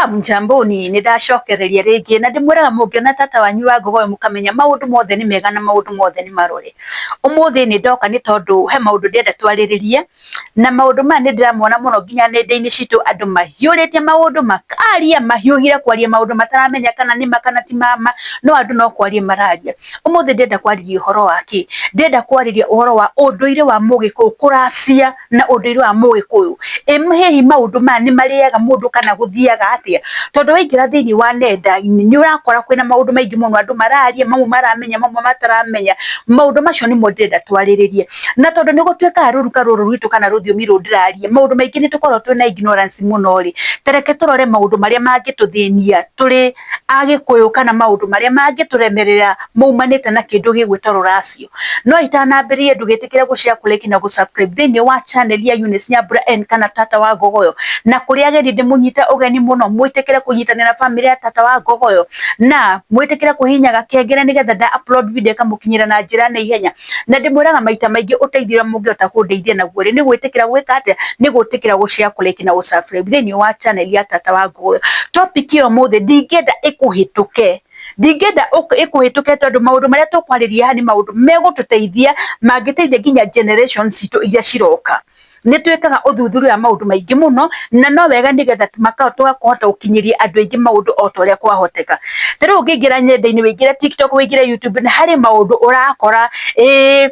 Hamjamboni, nĩ ndacokereria rĩngĩ na ndĩmwĩraga mũngĩona tata wanyu wa Ngogoyo mũkamenya maũndũ mothe nĩ mega na maũndũ mothe nĩ marore. Ũmũthĩ nĩ ndoka nĩ tondũ he maũndũ ndĩrenda twarĩrĩrie na maũndũ maya nĩ ndĩramona mũno nginya nenda-inĩ citũ andũ mahiũrĩtie maũndũ makaria mahiũhire kwaria maũndũ mataramenya kana nĩ ma kana ti ma ma, no andũ no kwaria mararia. Ũmũthĩ ndĩrenda kwarĩria ũhoro wa kĩ? Ndĩrenda kwarĩria ũhoro wa ũndũire wa mũgĩkũyũ kũracia na ũndũire wa mũgĩkũyũ. Ĩ hihi maũndũ maya nĩ marĩaga mũndũ kana gũthiaga atĩa? Tondũ waingĩra thĩiniĩ wa nenda-inĩ nĩ ũrakora kwĩna maũndũ maingĩ mũno andũ mararia, mamwe maramenya, mamwe mataramenya. Maũndũ macio nĩmo ndĩrenda twarĩrĩrie. Na tondũ nĩ gũtuĩkaga rũruka rũrũ rwitũ kana rũthiomi rũrũ ndĩraria, maũndũ maingĩ nĩ tũkoragwo twĩna ignorance mũno rĩ, ta reke tũrore maũndũ marĩa mangĩtũthĩnia tũrĩ Agĩkũyũ kana maũndũ marĩa mangĩtũremerera maumanĩte na kĩndũ gĩgwĩtwo rũracio. No itanambĩrĩria ndũgetĩkĩre gũ share, kũ like na gũ subscribe thĩinĩ wa channel ya Eunice Nyambura N kana Tata wa Ngogoyo. Na kũrĩ ageni ndĩmũnyite ũgeni mũno mwĩtĩkĩre kũnyitanĩra na bamĩrĩ ya Tata wa Ngogoyo na mwĩtĩkĩre kũhihinya gakengere nĩgetha nda upload video ĩkamũkinyĩra na njĩra na ihenya. Na ndĩmwĩraga maita maingĩ ũteithio ũrĩa mũngĩhota kũndeithia naguo rĩ nĩ gwĩtĩkĩra gwĩka atĩa? Nĩ gwĩtĩkĩra gũ share, kũ like na gũ subscribe thĩinĩ wa channel ya Tata wa Ngogoyo. Topic ya ũmũthĩ ndingĩenda ĩkũhĩtũke, ndingĩenda ĩkũhĩtũke tondũ maũndũ marĩa tũkwarĩria haha nĩ maũndũ megũtũteithia mangĩteithia nginya generation citũ iria ciroka. Nĩ twĩkaga ũthuthuria wa maũndũ maingĩ mũno na no wega nĩgetha tũkahota gũkinyĩria andũ aingĩ maũndũ o ta ũrĩa kwahoteka. Ta rĩu ũngĩingĩra nenda-inĩ wĩingĩre TikTok, wĩingĩre YouTube nĩ harĩ maũndũ ũrakora ĩĩ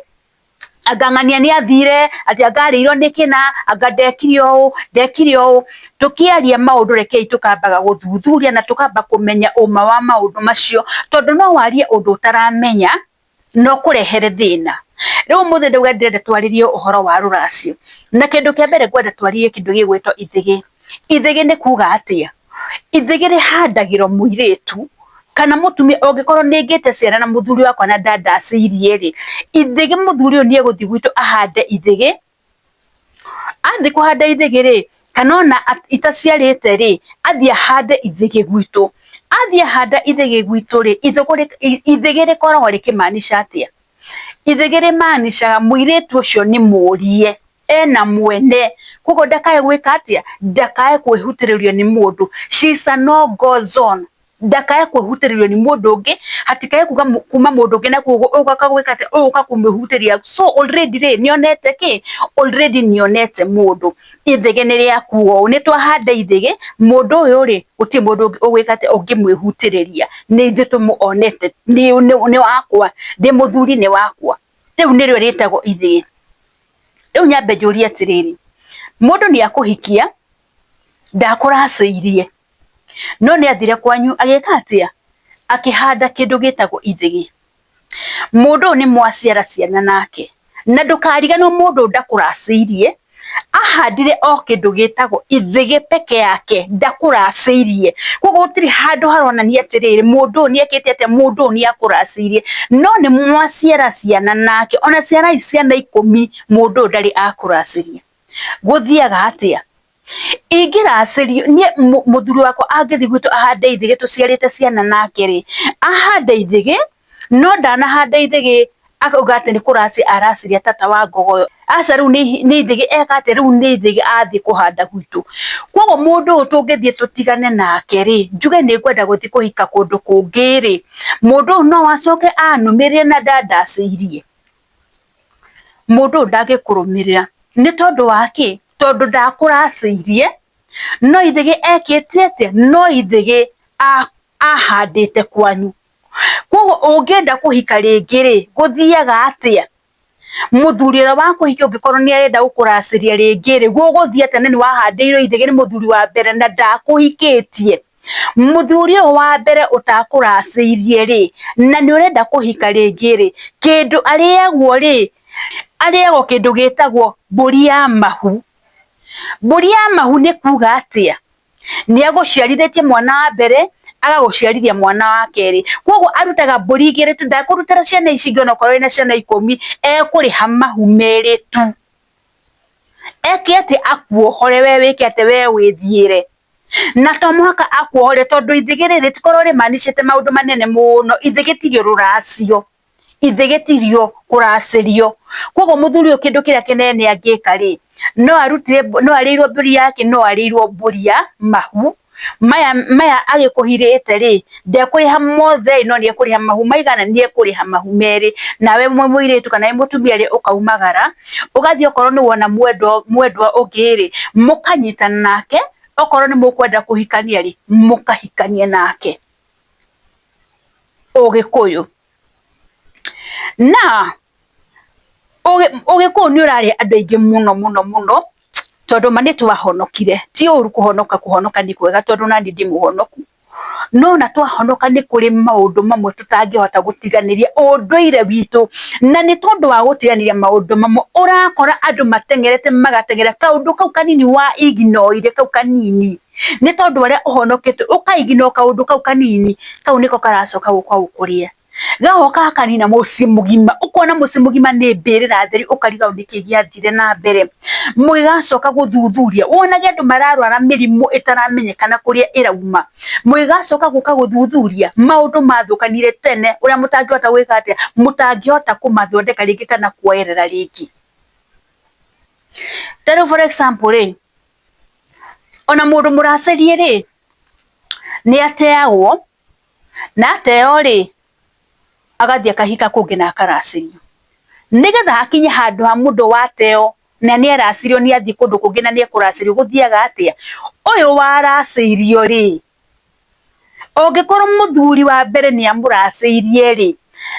anga ng'ania nĩ athire, atĩ anga arĩirwo nĩ kĩna, anga ndekire ũũ, ndekire ũũ. Tũkĩaria maũndũ rekei tũkambaga gũthuthuria na tũkamba kũmenya ũma wa maũndũ macio, tondũ no warie ũndũ ũtaramenya na ũkũrehere thĩna. Rĩu ũmũthĩ ndauga ndĩrenda twarĩrie ũhoro wa rũracio, na kĩndũ kĩa mbere ngwenda twarĩrie kĩndũ gĩgwĩtwo ithĩgĩ. Ithĩgĩ nĩ kuga atĩa? Ithĩgĩ rĩhandagĩrwo mũirĩtu kana mũtumia ũngĩkorwo nĩ ngĩte ciana na mũthuri wakwa na ndandacĩirie rĩ, ithĩgĩ mũthuri ũyũ nĩ egũthiĩ gwitũ ahande ithĩgĩ, athiĩ kũhanda ithĩgĩ rĩ, kana ona itaciarĩte rĩ, athiĩ ahande ithĩgĩ gwitũ. Athiĩ ahanda ithĩgĩ gwitũ rĩ, ithĩgĩ rĩkoragwo rĩkĩ maanisha atĩa? Ithĩgĩ rĩ maanishaga mũirĩtu ũcio nĩ mũrie, ena mwene, koguo ndakae gwĩka atĩa? Ndakae kwĩhutĩrĩrio nĩ mũndũ. She is a no go zone. Ndakae kwĩhutĩrĩrio nĩ mũndũ ũngĩ, hatikae kuma mũndũ ũngĩ na kũu ũgoka gwĩka atĩa? Ũgũka kũmũhutĩria. So already rĩ, nĩ onete kĩ? Already nĩ onete mũndũ. Ithĩgĩ nĩ rĩakuo ũũ, nĩ twahanda ithĩgĩ, mũndũ ũyũ rĩ, gũtirĩ mũndũ ũngĩ ũgwĩka atĩa? Ũngĩmwĩhutĩrĩria. Nĩ ithuĩ tũmũonete, nĩ wakwa, ndĩ mũthuri nĩ wakwa. Rĩu nĩrĩo rĩtagwo ithĩgĩ. Rĩu nyambe njũrie atĩrĩrĩ, mũndũ nĩ akũhikia, ndakũracĩirie, no nĩ athire kwanyu agĩka atĩa? Akĩhanda kĩndũ gĩtagwo ithĩgĩ. Mũndũ ũyũ nĩ mwaciara ciana nake, na ndũkariganĩrwo mũndũ ũyũ ndakũracĩirie, ahandire o kĩndũ gĩtagwo ithĩgĩ peke yake, ndakũracĩirie. Koguo gũtirĩ handũ haronania atĩrĩrĩ, mũndũ ũyũ nĩ ekĩte atĩa, mũndũ ũyũ nĩ akũracĩirie. No nĩ mwaciara ciana nake, ona ciarai ciana 10, mũndũ ũyũ ndarĩ akũracĩria. Gũthiaga atĩa? Ingĩracĩrio niĩ mũthuri wakwa angĩthiĩ gwitũ ahande ithĩgĩ tũciarĩte ciana nake rĩ, ahande ithĩgĩ, no ndanahanda ithĩgĩ akauga atĩ nĩ kũracia araciria tata wa Ngogoyo. Aca rĩu nĩ ithĩgĩ eka atĩa, rĩu nĩ ithĩgĩ athiĩ kũhanda gwitũ. Koguo mũndũ ũyũ tũngĩthiĩ tũtigane nake rĩ, njuge nĩ ngwenda gũthiĩ kũhika kũndũ kũngĩ rĩ, mũndũ ũyũ no acoke anũmĩrĩre na ndandacĩirie? Mũndũ ũyũ ndangĩkũrũmĩrĩra nĩ tondũ wa kĩ? Tondũ ndakũracĩirie, no ithĩgĩ ekĩte atĩa? No ithĩgĩ ahandĩte kwanyu. Koguo ũngĩenda kũhika rĩngĩ rĩ, gũthiaga atĩa? Mũthuri ũrĩa wakũhikia ũngĩkorwo nĩ arenda gũkũracĩria rĩngĩ rĩ, gũgũthiĩ atĩa na nĩ wahandĩirwo ithĩgĩ nĩ mũthuri wa mbere na ndakũhikĩtie? Mũthuri ũyũ wa mbere ũtakũracĩirie rĩ, na nĩ ũrenda kũhika rĩngĩ rĩ, kĩndũ arĩagwo rĩ, arĩagwo kĩndũ gĩtagwo mbũri ya mahu. Mbũri ya mahu nĩ kuga atĩa? Nĩ agũciarithĩtie mwana wa mbere, agagũciarithia mwana wa kerĩ. Koguo arutaga mbũri igĩrĩ tu, ndakũrutĩra ciana ici ingĩ onokorwo wĩna ciana 10, ekũrĩha mahu merĩ tu. Eke atĩa? Akuohore we wĩke atĩa? We wĩthiĩre. Na to mũhaka akuohore tondũ ithĩgĩ rĩ, rĩtikoragwo rĩ maanisha-ĩte maũndũ manene mũno, ithĩgĩ tirĩo rũracio, ithĩgĩ tirio kũracĩrio. Koguo mũthuri ũyũ kĩndũ kĩrĩa kĩnene angĩka rĩ, no arutire, no arĩirwo mbũri yake, no arĩirwo mbũri ya mahu. Maya maya agĩkũhirĩte rĩ, ndekũrĩha mothe no nĩ ekũrĩha mahu maigana? Nĩ ekũrĩha mahu merĩ. Nawe mũirĩtu kana wĩ mũtumia rĩ, ũkaumagara ũgathiĩ, okorwo nĩ wona mwendwa mwendwa ũngĩ rĩ, mũkanyitana nake, okorwo nĩ mũkwenda kũhikania rĩ, mũkahikania nake. Ũgĩkũyũ na Ũgĩkũyũ nĩ ũrarĩa andũ aingĩ mũno mũno mũno, tondũ ma nĩ twahonokire. Ti ũru kũhonoka, kũhonoka nĩ kwega tondũ naniĩ ndĩ mũhonoku. No ona twahonoka nĩ kũrĩ maũndũ mamwe tũtangĩhota gũtiganĩria ũndũire witũ. Na nĩ tondũ wa gũtiganĩria maũndũ mamwe, ũrakora andũ mateng'erete magateng'era kaũndũ kau kanini wa ignore ire kau kanini. Nĩ tondũ ũrĩa ũhonokete ũka ignore kaũndũ kau kanini, kau nĩko karacoka gũka gũkũrĩa. Gagoka gakanina mũciĩ mũgima, ũkona mũciĩ mũgima nĩ mbĩrĩra theri, ũkarigwo nĩkĩ gĩathire na mbere. Mũgĩgacoka gũthuthuria, wonage andũ mararwara mĩrimũ ĩtaramenyekana kũrĩa ĩrauma. Mũgĩgacoka gũka gũthuthuria, maũndũ mathũkanire tene ũrĩa mũtangĩhota gwĩka atĩa, mũtangĩhota kũmathondeka rĩngĩ kana kuoerera rĩngĩ. Ta rĩu for example rĩ, ona mũndũ mũracĩrie rĩ, nĩ ateagwo. Na ateo rĩ, agathiĩ akahika kũngĩ na akaracĩrio. Nĩgetha hakinye handũ ha mũndũ wateo na nĩ aracĩrio nĩ athiĩ kũndũ kũngĩ na nĩ ekũracĩrio gũthiaga atĩa? Ũyũ waracĩirio rĩ, ũngĩkorwo mũthuri wa mbere nĩ amũracĩirie rĩ,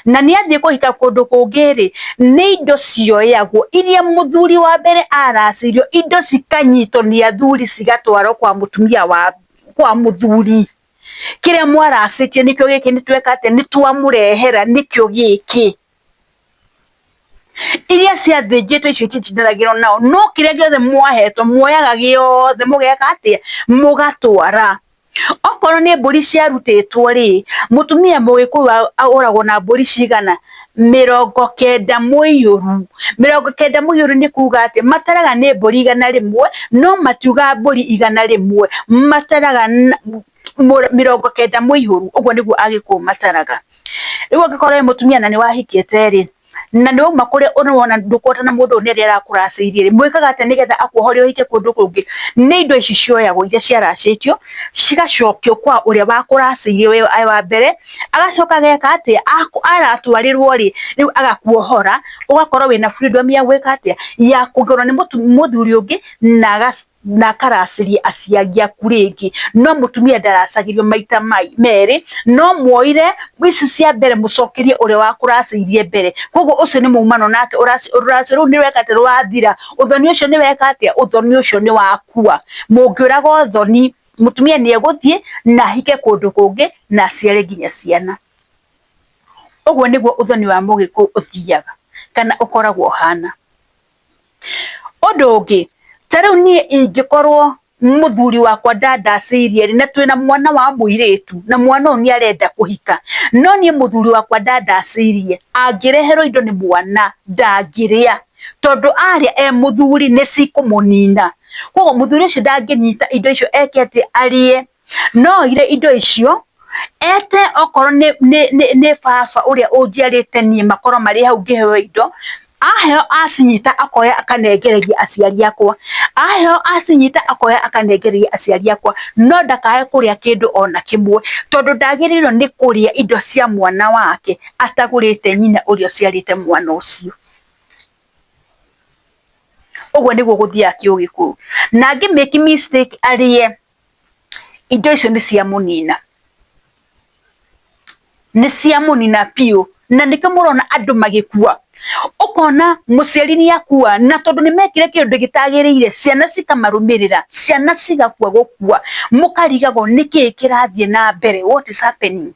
na nĩ athiĩ kũhika kũndũ kũngĩ rĩ, nĩ indo cioyagwo iria mũthuri wa mbere aracĩirio, indo cikanyitwo nĩ athuri cigatwarwo kwa mũtumia wa kwa mũthuri. Kĩrĩa mwaracĩtie nĩkĩo gĩkĩ, nĩ tweka atĩa, nĩ twamũrehera nĩkĩo gĩkĩ. Iria ciathĩnjĩtwo icio ititindanagĩrwo nao, no kĩrĩa gĩothe mwahetwo muoyaga gĩothe mũgeka atĩa, mũgatwara. Okorwo nĩ mbũri ciarutĩtwo rĩ, mũtumia mũgĩkũyũ agũragwo na mbũri cigana? 90 mũiyũru. 90 mũiyũru nĩ kuga atĩ mataraga nĩ mbũri 100, no matiugaga mbũri 100, mataraga 90 mũihũru, ũguo nĩguo Agĩkũyũ mataraga. Rĩu ũngĩkorwo wĩ mũtumia na nĩ wahikĩte rĩ, na nĩ wauma kũrĩa ũrona ndũkũhota na mũndũ ũyũ nĩ arakũracĩirie rĩ, mwĩkaga atĩa nĩgetha akuohore ũhike kũndũ kũngĩ? Nĩ indo ici cioyagwo iria ciaracĩtio, cigacokio kwa ũrĩa wakũracĩirie we wa mbere, agacoka ageka atĩa, aratwarĩrwo rĩ, rĩu agakuohora, ũgakorwo wĩna freedom ya gwĩka atĩa, ya kũgĩrwo nĩ mũthuri ũngĩ na na akaracĩria aciari aku rĩngĩ. No mũtumia ndaracagĩrio maita merĩ, no muoire ici cia mbere mũcokerie ũrĩa wakũracĩirie mbere. Koguo ũcio nĩ maumano nake, rũracio rũu nĩ rweka atĩa, rwathira. Ũthoni ũcio nĩ weka atĩa, ũthoni ũcio nĩ wakua. Mũngĩũraga ũthoni, mũtumia nĩ egũthiĩ na ahike kũndũ kũngĩ na aciare nginya ciana. Ũguo nĩguo ũthoni wa Mũgĩkũyũ ũthiaga kana ũkoragwo ũhana. Ũndũ ũngĩ, ta rĩu niĩ ingĩkorwo mũthuri wakwa ndandacĩirie rĩ, na twĩna mwana wa mũirĩtu, na mwana ũyũ nĩ arenda kũhika, no niĩ mũthuri wakwa ndandacĩirie, angĩreherwo indo nĩ mwana ndangĩrĩa, tondũ arĩa e mũthuri nĩ cikũmũnina. Koguo mũthuri ũcio ndangĩnyita indo icio eke atĩ arĩe. No oire indo icio ete okorwo nĩ baba ũrĩa ũnjiarĩte niĩ makorwo marĩ hau ngĩheo indo, aheo acinyita akoya akanengereria aciari akwa, aheo acinyita akoya akanengereria aciari akwa, no ndakae kũrĩa kĩndũ ona kĩmwe, tondũ ndagĩrĩirwo nĩ kũrĩa indo cia mwana wake atagũrĩte nyina ũrĩa ũciarĩte mwana ũcio. Ũguo nĩguo gũthiaga kĩũgĩkũyũ. Na angĩ make mistake arĩe indo icio nĩ cia mũnina, nĩ cia mũnina biũ, na nĩkĩo mũrona andũ magĩkua. Ũkona mũciari nĩ akua na tondũ nĩ mekire kĩũndũ gĩtagĩrĩire, ciana cikamarũmĩrĩra, ciana cigakua gũkua, mũkarigagwo nĩkĩĩ kĩrathiĩ na mbere, what is happening?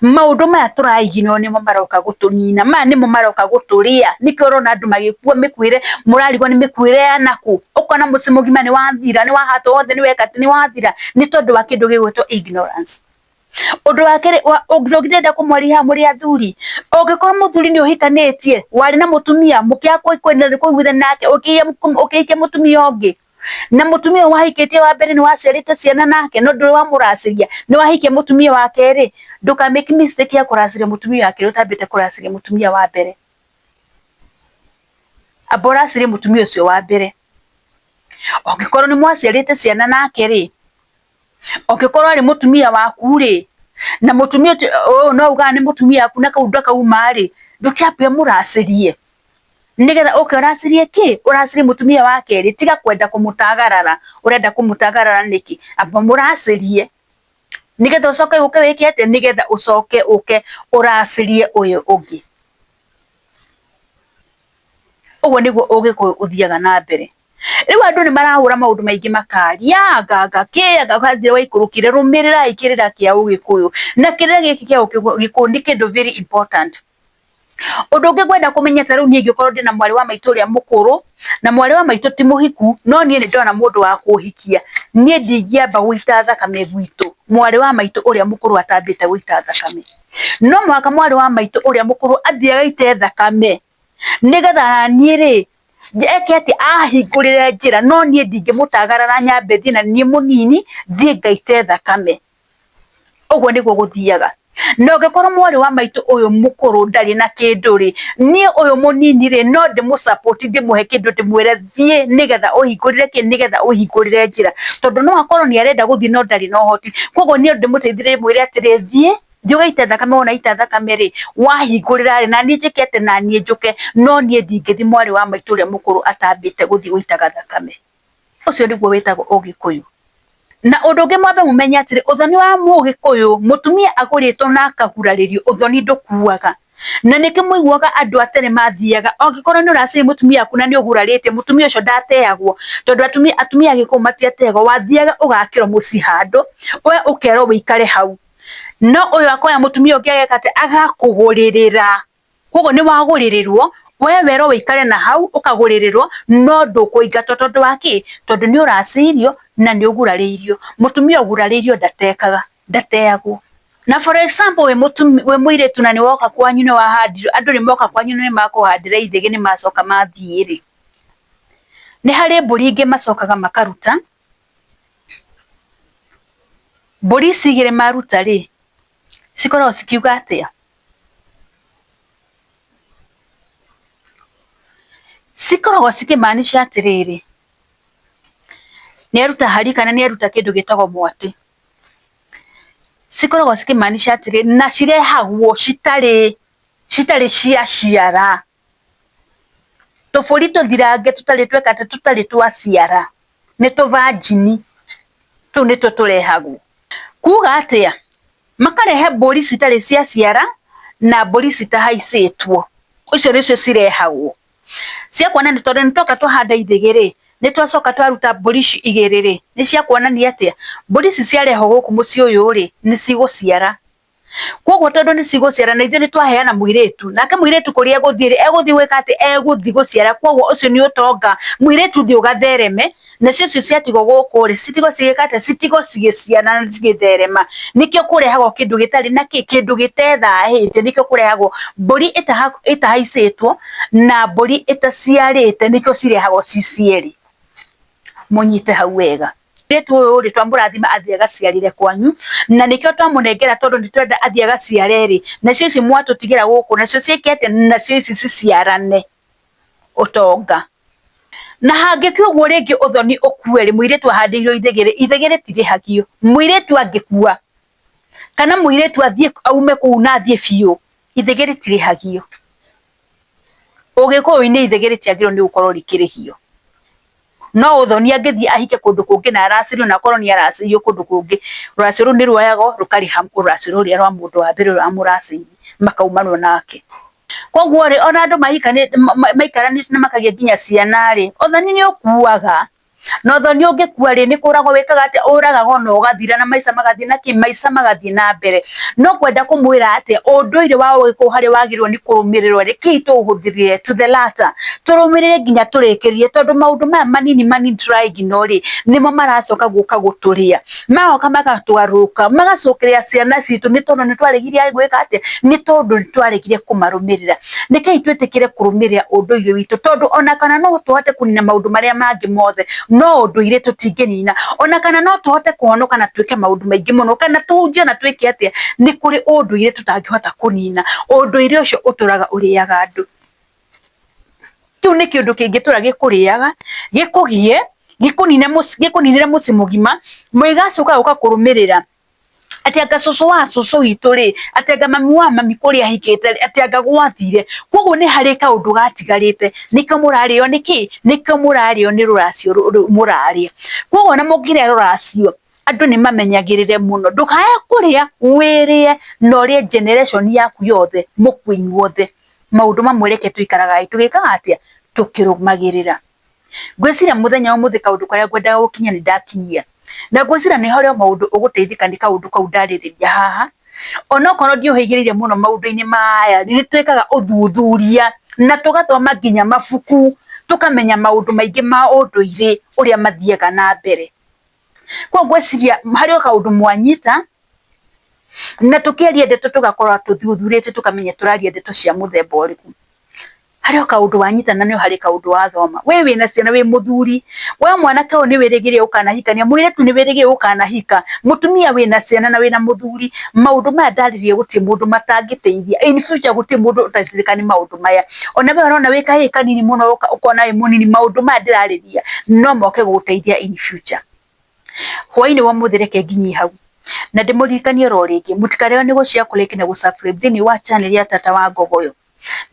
Maũndũ maya tũraiginwo nĩmo maroka gũtũnina, maya nĩmo maroka gũtũrĩa, nĩkĩo ũrona andũ magĩkua mĩkuĩre, mũrarigwo nĩ mĩkuĩre ya nakũ, ũkona mũciĩ mũgima nĩ wathira, nĩ wahatwo wothe, nĩ weka atĩ, nĩ wathira, nĩ tondũ wa kĩndũ gĩgwĩtwo ignorance. Ũndũ wa kerĩ ũndũ ũngĩ ndĩrenda kũmwarĩria haha mũrĩ athuri, ũngĩkorwo mũthuri nĩ ũhikanĩtie, warĩ na mũtumia, mũkĩaga kũiguithania nake, ũkĩhikia mũtumia ũngĩ, na mũtumia ũyũ wahikĩtie wa mbere nĩ waciarĩte ciana nake no ndũrĩ wamũracĩria, nĩ wahikia mũtumia wa kerĩ, ndũka make mistake ya kũracĩria mũtumia wa kerĩ ũtambĩte kũracĩria mũtumia wa mbere. Amba ũracĩrie mũtumia ũcio wa mbere. Ũngĩkorwo nĩ mwaciarĩte ciana nake rĩ, ũngĩkorwo arĩ mũtumia waku rĩ, na mũtumia ũyũ no ugaga nĩ mũtumia waku na kau ndakauma rĩ, ndũkĩambe ũmũracĩrie nĩgetha ũke ũracĩrie kĩ? Ũracĩrie mũtumia wa kerĩ, tiga kwenda kũmũtagarara. Ũrenda kũmũtagarara nĩkĩ? Amba ũmũracĩrie nĩgetha ũcoke ũke wĩke atĩa? Nĩgetha ũcoke ũke ũracĩrie ũyũ ũngĩ. Ũguo nĩguo ũgĩkũyũ ũthiaga na mbere. Rĩu andũ nĩ marahũra maũndũ maingĩ makaria anga kĩ anga kanjĩra waikũrũkire rũmĩrĩrai kĩrĩra kĩa ũgĩkũyũ. Na kĩrĩra gĩkĩ kĩa ũgĩkũyũ nĩ kĩndũ very important. Ũndũ ũngĩ ngwenda kũmenya ta rĩu niĩ ingĩkorwo ndĩna mwarĩ wa maitũ ũrĩa mũkũrũ, na mwarĩ wa maitũ ti mũhiku, no niĩ nĩ ndona mũndũ wa kũhikia, niĩ ndingĩamba gũita thakame gwitũ mwarĩ wa maitũ ũrĩa mũkũrũ atambĩte gũita thakame. No mũhaka mwarĩ wa maitũ ũrĩa mũkũrũ athiĩ agaite thakame, nĩgetha naniĩ rĩ, eke atĩ ahingũrĩre njĩra, no niĩ ndingĩmũtagarara nyambe thiĩ na niĩ mũnini, thiĩ ngaite thakame. Ũguo nĩguo gũthiaga. Na ũngĩkorwo mwarĩ wa maitũ ũyũ mũkũrũ ndarĩ na kĩndũ rĩ, niĩ ũyũ mũnini rĩ, no ndĩmũ support ndĩmũhe kĩndũ ndĩmwĩre thiĩ nĩgetha ũhingũrĩre kĩ, nĩgetha ũhingũrĩre njĩra. Tondũ no akorwo nĩ arenda gũthiĩ no ndarĩ na ũhoti. Koguo niĩ no ndĩmũteithĩrĩrie ndĩmwĩre atĩrĩ, thiĩ, thiĩ ũgaite thakame, wona waita thakame rĩ, wahingũrĩra rĩ, naniĩ njĩke atĩ, naniĩ njũke. No niĩ ndingĩthiĩ mwarĩ wa maitũ ũrĩa mũkũrũ atambĩte gũthiĩ gũitaga thakame. Ũcio nĩguo wĩtagwo ũgĩkũyũ. Na ũndũ ũngĩ mwambe mũmenye atĩrĩ, ũthoni wa mũgĩkũyũ, mũtumia agũrĩtwo na akagurarĩrio, ũthoni ndũkuaga. Na nĩkĩo mũiguaga andũ a tene mathiaga, angĩkorwo nĩ ũracĩria mũtumia waku na nĩ ũgurarĩte, mũtumia ũcio ndateagwo, tondũ atumia a gĩkũyũ matiateagwo, wathiaga ũgakĩrwo mũciĩ handũ, we ũkerwo wĩikare hau. No ũyũ akoya mũtumia ũngĩ ageka atĩa, agakũgũrĩrĩra. Koguo nĩ wagũrĩrĩrwo, we werwo wĩikare na hau ũkagũrĩrĩrwo no ndũkũingatwo tondũ wa kĩ? Tondũ nĩ ũracĩirio na nĩ ũgurarĩirio. Mũtumia ũgurarĩirio ndatekaga, ndateagwo. Na for example wĩ wĩ mũirĩtu na nĩ woka kwanyu nĩ wahandirwo, andũ nĩ moka kwanyu na nĩ makũhandĩra ithĩgĩ nĩ macoka mathiĩ rĩ, nĩ harĩ mbũri ingĩ macokaga makaruta. Mbũri ici igĩrĩ maruta rĩ, cikoragwo cikiuga atĩa? Cikoragwo cikĩ maanisha atĩrĩrĩ, nĩ aruta hari kana nĩ aruta kĩndũ gĩtagwo mwatĩ. Cikoragwo cikĩ maanisha atĩrĩrĩ, na cirehagwo citarĩ citarĩ ciaciara. Tũbũri tũthirange tũtarĩ tweka atĩ, tũtarĩ twaciara, nĩ tũ virgin, tũu nĩtuo tũrehagwo. Kuga atĩa? Makarehe mbũri citarĩ ciaciara na mbũri citahaicĩtwo, icio nĩcio cirehagwo. Cia kuonania tondũ nĩ twoka twahanda ithĩgĩ rĩ, nĩ twacoka twaruta mbũri ici igĩrĩ rĩ, nĩ cia kuonania atĩa? Mbũri ici ciarehwo gũkũ mũciĩ ũyũ rĩ, nĩ cigũciara. Koguo tondũ nĩ cigũciara na ithuĩ nĩ twaheana mũirĩtu, nake mũirĩtu kũrĩa egũthiĩ rĩ, egũthiĩ gwĩka atĩ, egũthiĩ gũciara, koguo ũcio nĩ ũtonga. Mũirĩtu thiĩ ũgathereme, nacio icio ciatigwo gũkũ rĩ, citigwo cigĩka atĩa, citigwo cigĩciarana na cigĩtherema. Nĩkĩo kũrehagwo kĩndũ gĩtarĩ na kĩ, kĩndũ gĩtethahĩte, nĩkĩo kũrehagwo mbũri ĩtahaicĩtwo na mbũri ĩtaciarĩte, nĩkĩo cirehagwo ci cierĩ. Mũnyite hau wega. Mũirĩtu ũyũ rĩ, twamũrathima athiĩ agaciarĩre kwanyu, na nĩkĩo twamũnengera tondũ nĩ twenda athiĩ agaciare rĩ, nacio ici mwatũtigĩra gũkũ nacio ciĩke atĩa, nacio ici ciciarane ũtonga. Na hangĩkua ũguo rĩngĩ ũthoni ũkue rĩ, mũirĩtu ahandĩirwo ithĩgĩ rĩ, ithĩgĩ rĩtirĩhagio. Mũirĩtu angĩkua, kana mũirĩtu athiĩ aume kũu na athiĩ biũ, ithĩgĩ rĩtirĩhagio. Ũgĩkũyũ-inĩ ithĩgĩ rĩtiagĩrĩirwo nĩ gũkorwo rĩkĩrĩhio. No ũthoni angĩthiĩ ahike kũndũ kũngĩ na aracĩrio na akorwo nĩ aracĩirio kũndũ kũngĩ, rũracio rũu nĩ ruoyagwo rũkarĩha rũracio rũrĩa rwa mũndũ wa mbere ũrĩa wamũracĩirie makaumanwo nake. Koguo rĩ, ona andũ maikaranĩtie na makagĩa nginya ciana rĩ, ũthoni nĩ ũkuaga. Na ũthoni ũngĩkua rĩ, nĩ kũragwo wĩkaga atĩa, ũragagwo na ũgathira na maica magathiĩ na kĩ, maica magathiĩ na mbere. No ngwenda kũmwĩra atĩ ũndũire wa ũgĩkũyũ harĩa wagĩrĩirwo nĩ kũrũmĩrĩrwo, rekei tũũhũthĩre to the latter, tũrũmĩrĩre nginya tũrĩkĩrĩrie tondũ maũndũ maya manini manini tũra ignore rĩ, nĩmo maracoka gũka gũtũrĩa. Magoka magatũgarũrũka, magacokeria ciana citũ nĩ tondũ nĩ twaregire gwĩka atĩa, nĩ tondũ nĩ twaregire kũmarũmĩrĩra. Rekei twĩtĩkĩre kũrũmĩrĩra ũndũire witũ tondũ ona kana no tũhote kũnina maũndũ marĩa mangĩ mothe, no ũndũire tũtingĩnina. Ona kana no tũhote kũhonoka na twĩke maũndũ maingĩ mũno, kana tũhunjie ona twĩke atĩa, nĩ kũrĩ ũndũire tũtangĩhota kũnina. Ũndũire ũcio ũtũraga ũrĩaga andũ. Kĩu nĩ kĩũndũ kĩngĩtũra gĩkũrĩaga, gĩkũgie, Gĩkũninĩre mũciĩ mũgima, mũgĩgacoka gũka kũrũmĩrĩra atĩ anga cũcũ wa cũcũ witũ rĩ, atĩ anga mami wa mami kũrĩa ahikĩte rĩ, atĩ anga gwathire. Koguo nĩ harĩ kaũndũ gatigarĩte, nĩkĩo mũrarĩo nĩkĩ? Nĩkĩo mũrarĩo nĩ rũracio rũrũ mũrarĩa. Koguo ona mũngĩrĩa rũracio, andũ nĩ mamenyagĩrĩre mũno, ndũkae kũrĩa, wĩrĩe na ũrĩe generation yaku yothe, mũkue inyuothe. Maũndũ mamwe reke tũikaraga tũgĩkaga atĩa? Tũkĩrũmagĩrĩra. Ngwĩciria mũthenya wa ũmũthĩ kaũndũ karĩa ngwendaga gũkinyia nĩ ndakinyia. Na ngwĩciria nĩ harĩ o maũndũ ũgũteithĩka nĩ kaũndũ kau ndarĩrĩria haha. Onokorwo ndiũhĩgĩrĩire mũno maũndũ-inĩ maya, nĩ twĩkaga ũthuthuria na tũgathoma nginya mabuku, tũkamenya maũndũ maingĩ ma ũndũire ũrĩa mathiaga na mbere. Koguo ngwĩciria harĩ o kaũndũ mwanyita, na tũkĩaria ndeto tũgakorwo tũthuthurĩtie tũkamenya tũraria ndeto cia mũthemba ũrĩkũ. Harĩ o kaũndũ wanyita na no harĩ kaũndũ wathoma. We wĩna ciana wĩ mũthuri, we mwanake ũyũ nĩ wĩrĩgĩrĩire gũkanahikania, mũirĩtu nĩ wĩrĩgĩrĩire gũkanahika, mũtumia wĩna ciana na wĩna mũthuri, maũndũ maya ndarĩrĩria gũtirĩ mũndũ matangĩteithia. In future gũtirĩ mũndũ ũtateithĩkaga nĩ maũndũ maya. Ona we ũrona wĩ kahĩĩ kanini mũno ũkona wĩ mũnini, maũndũ maya ndĩrarĩrĩria no moke gũgũteithia in future. Hwainĩ wa ũmũthĩ reke nginyie hau na ndĩmũririkanie oro rĩngĩ mũtikarĩo nĩ gũ share, kũ like na gũ subscribe thĩinĩ wa channel ya Tata wa Ngogoyo.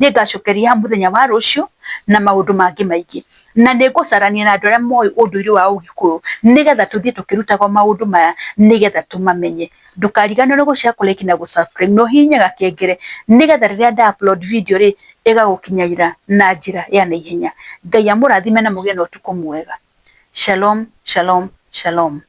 Nĩ ngacokeria haha mũthenya wa rũciũ na maũndũ mangĩ maingĩ. Na nĩ ngũcarania na andũ arĩa moĩ ũndũire wa Ũgĩkũyũ nĩgetha tũthiĩ tũkĩrutagwo maũndũ maya nĩgetha tũmamenye. Ndũkariganĩrwo gũ share, kũ like na gũ subscribe na ũhihinye gakengere nĩgetha rĩrĩa nda upload video rĩ, ĩgagũkinyĩra na njĩra ya naihenya. Ngai amũrathime na mũgĩe na ũtukũ mwega. Shalom, shalom, shalom.